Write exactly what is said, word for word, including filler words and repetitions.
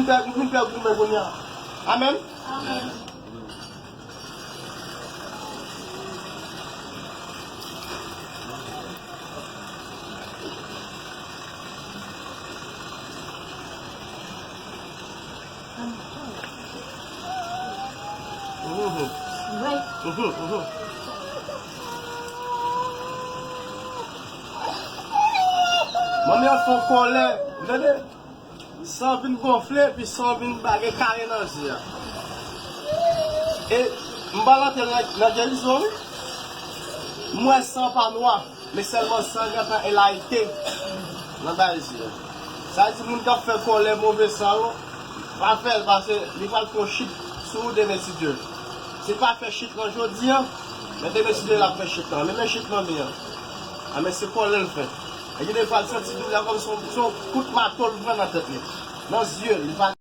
Vin pè, vin pè goumen kounye a. Amèn. Mhm. Mhm, mhm. Manmi an fè w kòlè, ou tande? San vin gonfle, epi san vin bagay kare nan zye a. E m pa rantre nan, nan gerizon, wi. M wè san pa nwa, men sèlman san gentan enlayite nan bay zye a. Sa vle di moun k ap fè kòlè move san yo, pa fè l, paske li pral fè yon chit sou ou demen si Dye vle. Si l pa fè chit lan jodi a, men demen si Dye vle l ap fè chit lan. Men, men chit lan li an. A, men se kòlè l fè. E gen de fwa l santi doulè a kòm se yon, se yon kout mato l pran nan tèt li. Nan zye l, li pa